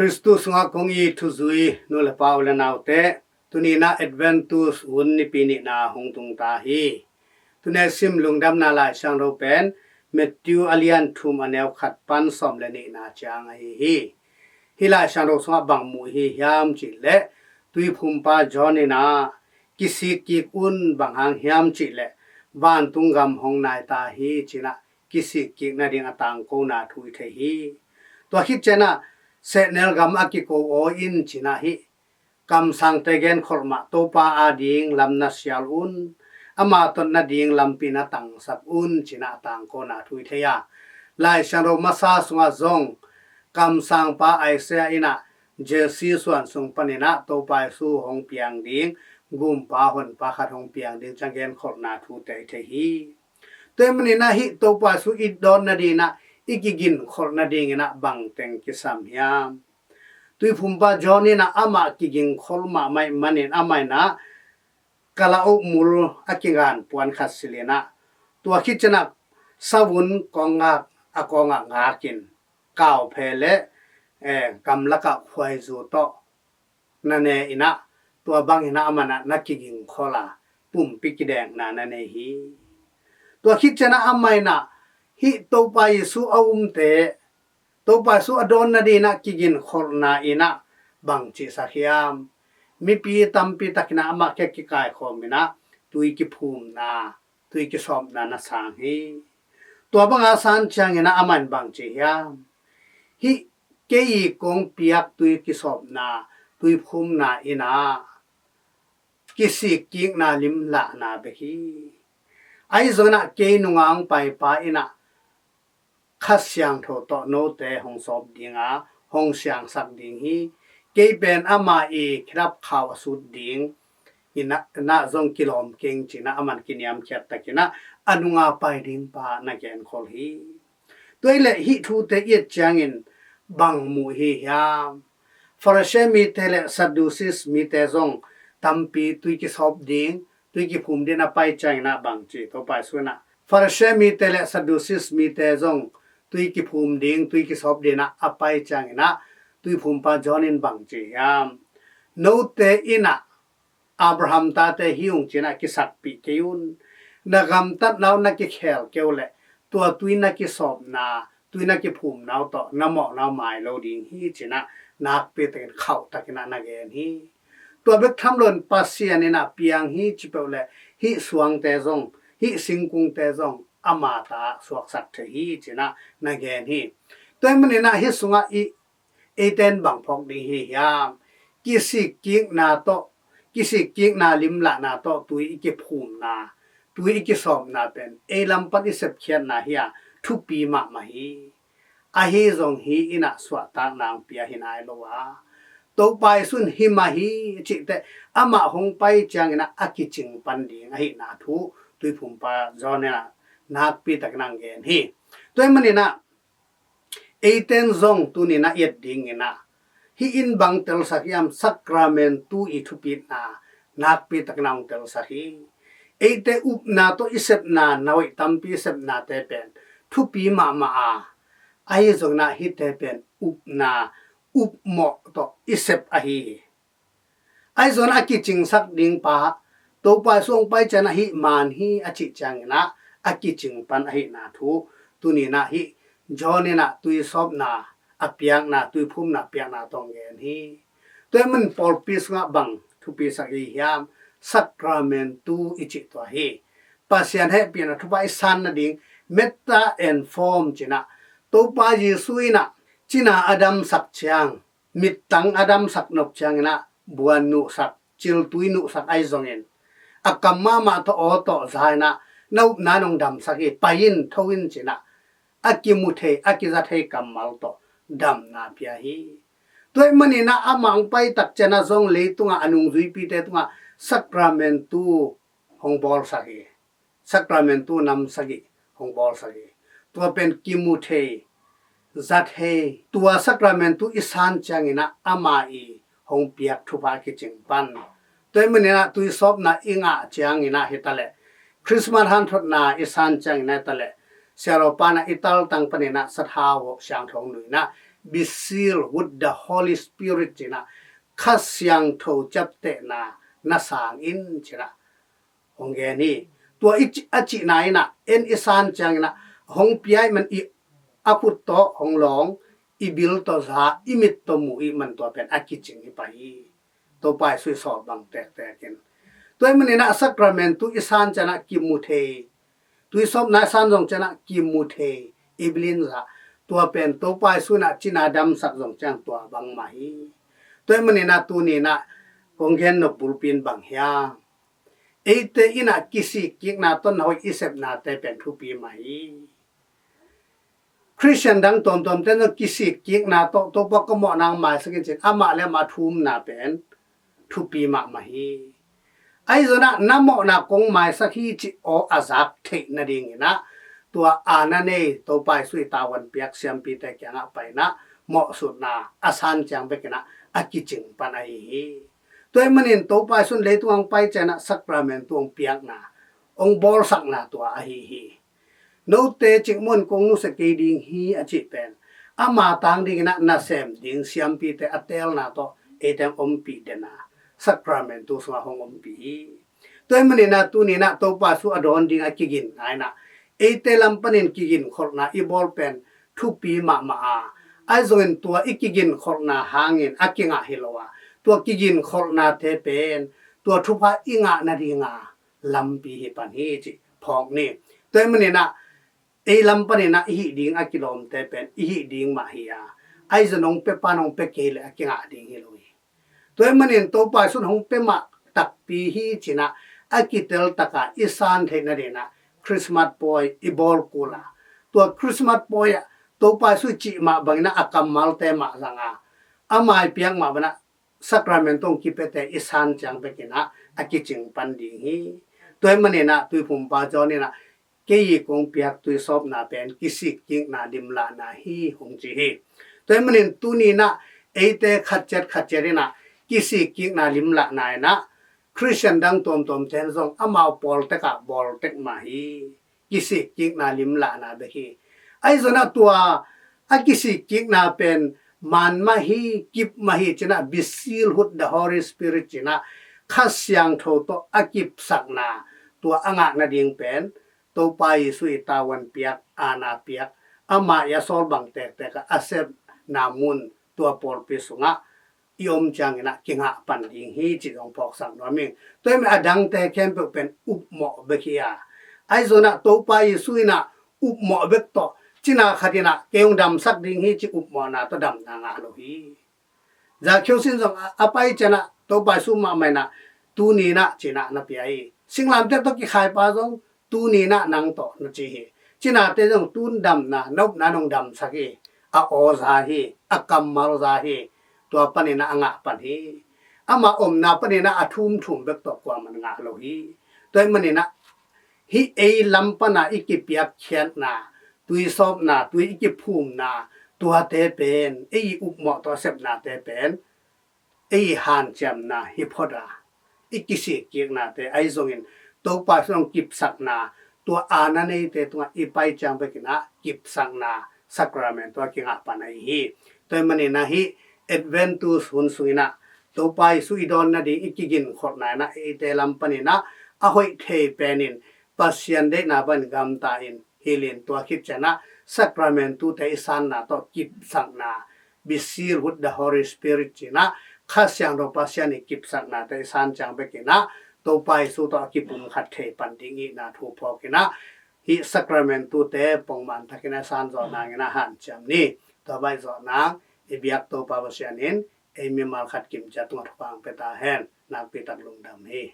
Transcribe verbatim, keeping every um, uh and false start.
Khristu sungah kong it thuzui nu le pa, u le naute, tuni-in ah Adventus hun nipi nihna hong tung ta hi. Tuni-in sim lungdamna Lai Siangtho pen Matthew a lian thum, a neu khat pan sawm le nihna ciang ahi hi. Hih Lai Siangtho sungah bang mu i hi hiam cih leh, Tuiphumpa John in ah kisik kik un, bang hang hiam cih leh vantung gam hong nai ta hi, ci-in ah kisik kik nading a tangkona thu i thei hi. Tua khit ciangin ah sehnel gam a kiko aw in, ci-in ah hih kamsangte genkholh mah, Topa ading lam na sial un, ama tawh nading lampi na tangsak un, ci-in ah a tangkona thu i thei a, Lai Siangtho masa sungah zong kamsangpa Isaiah in ah Jesse suan sung panin ah Topa Jesu hong piang ding gumpa honpa khat hong piang ding ci-a genkholhna thute i thei hi. Tua ahih manin ah hih Topa Jesu i dawn nading in ah, i kiginkholh nadingin ah bangteng kisam hiam? Tuiphumpa John in ah amah kiginkholh mahmah ahih manin amah in ah kalaoh mul a kigan puan khat silh in ah, tua khit ciangin ah savun kawng ngak, a kawngah ngakin, kauphe le, eh, gamlakah khuaizu tawh na ne in ah, tua bangin ah amah in ah na kiginkholh a, pumpi kidekna na nei hi. Tua khit ciangin ah amah in ah hih Topa Jesu a umte, Topa Jesu a dawn nading in ah kiginkholhna in ah bang cihsak hiam? Mipi tampi takin ah amah kiang kikaikhawm in ah tui kiphumna, tui kisawpna na sang hi. Tua banga san ciangin ah amah in bang ci hiam? Hih kei kong piak tui kisawpna, tui phumna in ah kisik kikna limlahna bek hi. Ahi zongin ah kei nungah hong paipa in ah Kha Siangtho tawh note hong sawp ding a, hong siangsak ding hi. Kei pen ama i khedap khau a sut ding in ah, in ah zong kilawm keng, ci-in ah aman kiniamkhiat takin ah a nunga pai ding pa na genkholh hi. Tua ahih leh hih thute i et ciangin bang mu i hi hiam? Pharisee mite le Sadducees mite zong tampi tui kisawp ding, tui kiphum ding a pai ciangin ah bang ci Topa Jesu in ah? Pharisee mite le Sadducees mite zong tui kiphum ding, tui kisawp ding a pai ciangin ah Tuiphumpa John in bang ci hiam? Note in ah Abraham tate hi ung, ci-in ah kisakpih kei un. Na gamtatna uh na kikhel kei uh leh tua tui na kisawpna, tui na kiphumna uh tawh na mawhna uh mai lo ding hi, ci-in ah nakpi takin khauh takin ah na gen hi. Tua bek tham loin Pasian in ah piang hi ci peuh leh hih suangte zong, hih singkungte zong ama ta suaksak thei hi, ci-in ah na gen hi. Tua ahih manin ah hih sungah i eite in bang phawk ding i hi hiam? Kisik kikna tawh, kisik kikna limlahna tawh tui i kiphumna, tui i kisawpna pen ei lam pan i sepkhiatna hi a, thupi mahmah hi. Ahi zong hih in ah suahtakna hong pia hi nai lo a, Topa Jesu in hi mah hi a cih teh, amah hong pai ciangin ah a kicing pan ding ahihna thu Tuiphumpa John in ah nakpi takin ah gen hi. Tua ahih manin ah eite in zong tuni-in ah i et dingin ah hih in bang telsak hiam? Sakramentu i thupitna nakpi takin ah hong telsak hi. Eite upna tawh i sepna, na hoih tampi i sepnate pen thupi mahmah a, ahi zongin ah hihte pen upna, upmawh tawh i sep ahi hi. Ahi zongin a kicingsak ding pa, Topa Jesu hong pai ciangin ah hih man hi a cih ciangin ah a kicing pan ahihna thu tuni-in ah hih John in ah tui sawpna a piakna, tui phumna piakna tawh hong gen hi. Tua ahih manin pawlpi sungah bang thupisak i hi hiam? Sakramentu i cih tua hi. Pasian hehpihna thupha i san nading, metta and form, ci-in ah Topa Jesu in ah cina a damsak ciang, mittang a damsak nop ciangin ah buan nuhsak, ciltui nuhsak ahi zongin a kam mahmah tawh aw tawh za in ah na upna in hong damsak hi, pai in, tho in, ci-in ah a kimu thei, a kiza thei kammal tawh damna pia hi. Tua ahih manin ah amah hong pai tak ciangin ah zong leitungah a nungzuipite tungah sakramentu hong bawlsak hi. Sakramentu nam sagih hong bawlsak hi. Tua pen kimu thei, za thei, tua sakramentu i san ciangin ah ama i hong piak thupha a kicing pan. Tua ahih manin ah tui sawpna i ngah ciangin ah hi ta leh, Christmas hanthotna i san ciangin ah hi ta leh, siaropa in ah i taltang panin ah sathau siangtho hong nuih in ah Be sealed with the Holy Spirit cinah, Kha Siangtho ciaptehna na sang in cinah hong gen hi. Tua i ci- a cihna inah en i san cianginah hong pia ih man, i a khut tawh hong lawng, i bil tawh za, i mit tawh mu ih man, tua pen a kicing hi pah hi. Topa Jesu i sawlbang tektek in. Tua ih maninah sacrament tu i san cianah kimu thei, tuisawpna i san zong cianah kimu thei, i bilin za, tua pen Topa Jesu inah cina damsak zong ciang tua bangmah hi. Tua ih maninah tuninah kong gen nop bulpi in bang hiam? Eite inah kisikkikna tawh na hoih i sepnate pen thupi mah hi. Khristian dang tuamtuamte zong kisikkikna tawh Topa ka mawhna hong maisak in cin amah le amah thumna pen thupi mahmah hi. Ahi zonah na mawhna kong maisak hi cih aw a zak theih nadinginah tua aana nei Topa Jesu i tavuan piak siampite kiangah painah mawhsutna a san ciang bekinah a kicing pan ahi hi. Tua ih manin Topa Jesu in leitung hong pai cianah sacrament tu hong piakna, hong bawlsakna tua ahi hi. Note cikmah in kong nusia kei ding hi a cih pen ama tang dinginah nasem ding siampite a teelna tawh eite hong ompih dena sacrament tu sungah hong ompih hi. Tua ih maninah tuninah Topa Jesu a dawn ding a kiginna inah eite lam panin kiginkholhna i bawl pen thupi mahmah a, ahi zongin tua i kiginkholhna hangin a kingah hi lo a, tua kiginkholhnate pen tua thupha i ngah nadinga lampi hi pan hi cih phawk ni. Tua ih maninah ei lam paninah i hih ding a kilawmte pen i hih ding mah hi a, ahi zong hong pia pan hong pia kei leh a kingah ding hi lo hi. Tua ih manin Topa Jesu in hong pia mah takpi hi cinah a kitel taka i san theih nadinah Christmas pawi i bawl kul a, tua Christmas pawi ah Topa Jesu i cih mah banginah a kammalte mah zanga, ama i piak mah banah sacrament hong kipiate i san ciang bekinah a kicing pan ding hi. Tua ih maninah Tuiphumpa John inah kei i kong piak tuisawpna pen kisikkikna limlahna hi hong ci hi. Tua ih manin tuninah eite khatciat khatciat inah kisikkikna limlahna inah Khristian dang tuamtuamte in zong amau pawltekah bawltek mah hi. Kisikkikna limlahna bek hi. Ahi zonah tua a kisikkikna pen man mah hi, kip mah hi cinah, be sealed with the Holy Spirit cinah, Kha Siangtho tawh a kipsakna tua a ngah nading pen Topa Jesu i tavuan piak, aana piak, amah i a sawlbang tektek a a sepna mun tua pawlpi sungah i om cianginah kingah pan ding hi cih zong phawksak nuam ing. Tua ih manin a dangte khempeuh pen upmawh bek hi a, ahi zonah Topa Jesu inah upmawh bek tawh cina khat inah kei hong damsak ding hi cih upmawhna tawh damna ngah lo hi. Zakkheu sin zong a, a pai cianah Topa Jesu mahmah inah tuninah cinah na pia hi. Singlamteh tawh kikhaipa zong tuninah nang tawh na ci hi. Cinate zong tun damna, na upna nong damsak hi. A aw za hi, a kammal za hi. Tua paninah a ngah pan hi. Amah omna paninah a thumthum bek tawh kuaman ngah lo hi. Tua ih maninah hih ei lam pana i kipiakkhiatna, tuisawpna, tui i kiphumna, tuate pen ei i upmawh tawh a sepnate pen ei hanciamna hi phot a, i kisikkiknate ahi zongin Topa Jesu hong kipsakna, tua aana neite tungah i pai ciang bekinah kipsakna sacrament tua kingah pan ahi hi. Tua ih maninah hih Advent tu hun sunginah Topa Jesu i dawn nading i kiginkholhna inah eite lam paninah a hoih thei penin Pasian deihna bangin gamta in hilin, tua khit cianah sacrament tute i sanna tawh kipsakna, be sealed with the Holy Spirit cinah, Kha Siangtho Pasian i kipsaknate i san ciang bekinah Topa Jesu tawh a kipumkhat thei pan ding ihna thu phawkinah hih sacrament tute pongman takin a san zawh nanginah hanciam ni. Tua baih zawh nang i biak Topa Pasian in ei mimal khat kimciat tungah thupha hong pia ta hen. Nakpi tak lungdam hi.